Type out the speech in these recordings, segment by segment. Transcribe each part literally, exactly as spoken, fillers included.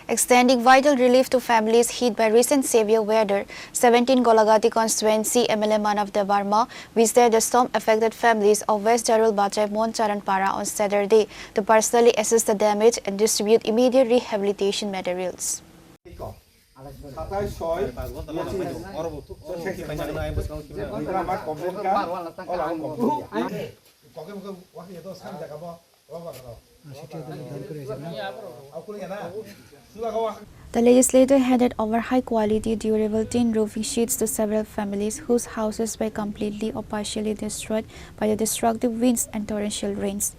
Extending vital relief to families hit by recent severe weather, seventeen Golagati constituency M L A Manav Debbarma visited the storm affected families of West Jarul Bachai Moncharan Para on Saturday to personally assess the damage and distribute immediate rehabilitation materials. The legislator handed over high-quality durable tin roofing sheets to several families whose houses were completely or partially destroyed by the destructive winds and torrential rains.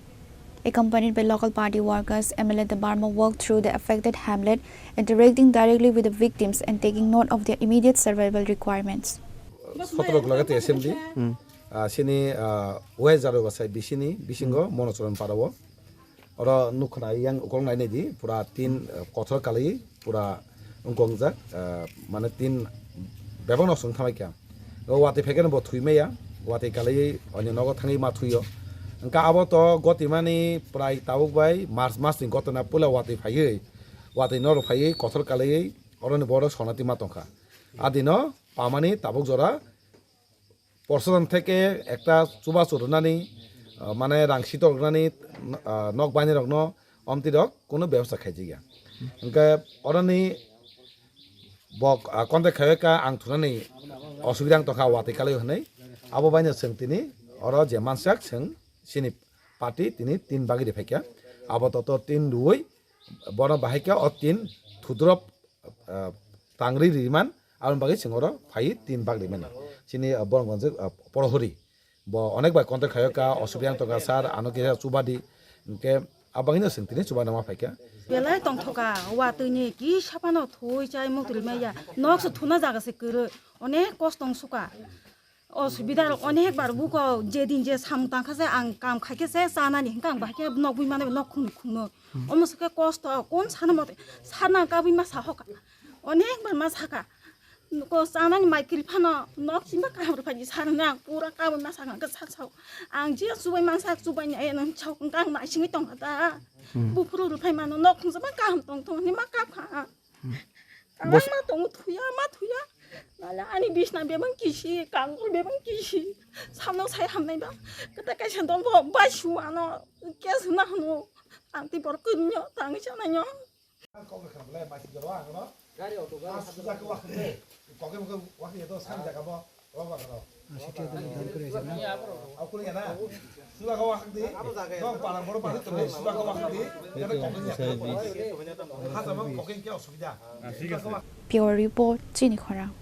Accompanied by local party workers, M L A Debbarma walked through the affected hamlet, interacting directly with the victims and taking note of their immediate survival requirements. Sotoro Golagati assembly, ah, sini, ah, West Jarul Bachai bisini bisingo Monochoron Para o. Oro nukha nai yang ukolog nai nai di, pura tin, ah, kothor kalai, pura wngkong jak, ah, mane tin bebak no swng thamai kha. O watwi phaikhe no bo thwi maya, watwi kalai onyo nogo thangwi ma thwio. Hwnkha abo to gotimani prai tabuk bai March mas ni gotona puila watwi phaiwi, watwi norok phaiwi kothor kalaiwi oroni borok sonati ma tongkha. Adino pamani tabuk jora Proshashan theke ekta chubachu rwnani, ah, mane rang sitok rwnani, ah, nok bainirokno omtirok kunu bebosta khaijakya. Hwnkhe oroni bo, ah, contact khaiwi kha ang thunani osubida wng tongkha watwi kalai hwnwi. Abo baino chwng tini oro je mansak chwng chini party tini tin bagwi riphaikha. Abo toto tin rwui bono bahaikhe o tin thudrop ah, tangri riman, aboni bagwi chwng oro phaiwi tin bag rimani. Chini, ah, borok gonjak, ah, Porohori. Bo onek bai contact khaio ka, osubida wng tongkha sir, ano kisa chubadi. Hwnkhe abagwino chwng tini chuba nangma phaikha. Belai tongthoka, watwini kisa phano thwi chai muktwi maya. Nokse thuna jaga se kwrwi. Onek kosto wng suka. Osubida rok onek bar buko, jedin je samung tangkha se ang kam khaikhe se chanani hwnkhe ang bahai khe nok bui mano nok khungni khungno. Omo se khe kosto kon sana mote sana kabui ma sahoka. Onek bar ma saka. Ko chanani mai kiri phano nok chima kaham rw phaidi sana ang pura kabui ma saka hwnkhe sa sao. Ang je chubai mansa chubai ni ayano sao hwnkhe ang naisingwi tongkha ta. Buphuru rw phai mano nok khungsa ma kaham tong tong ni ma kapkha. Bos- Ang ma tongo thuya, ma thuya. Nala ani bisna bebang kisi, kangkol bebang kisi. Samno sai hamnai ba. Kata kaisa dol bo bai su ano. Kes na hano. Ang ti bor kunyo, tang sana nyo. Kok kha bole ma si jaro ang no. Gari auto gari. Suja ko wa khne. Kok ko wa khne to san jaga bo. Pure report, chini khorang.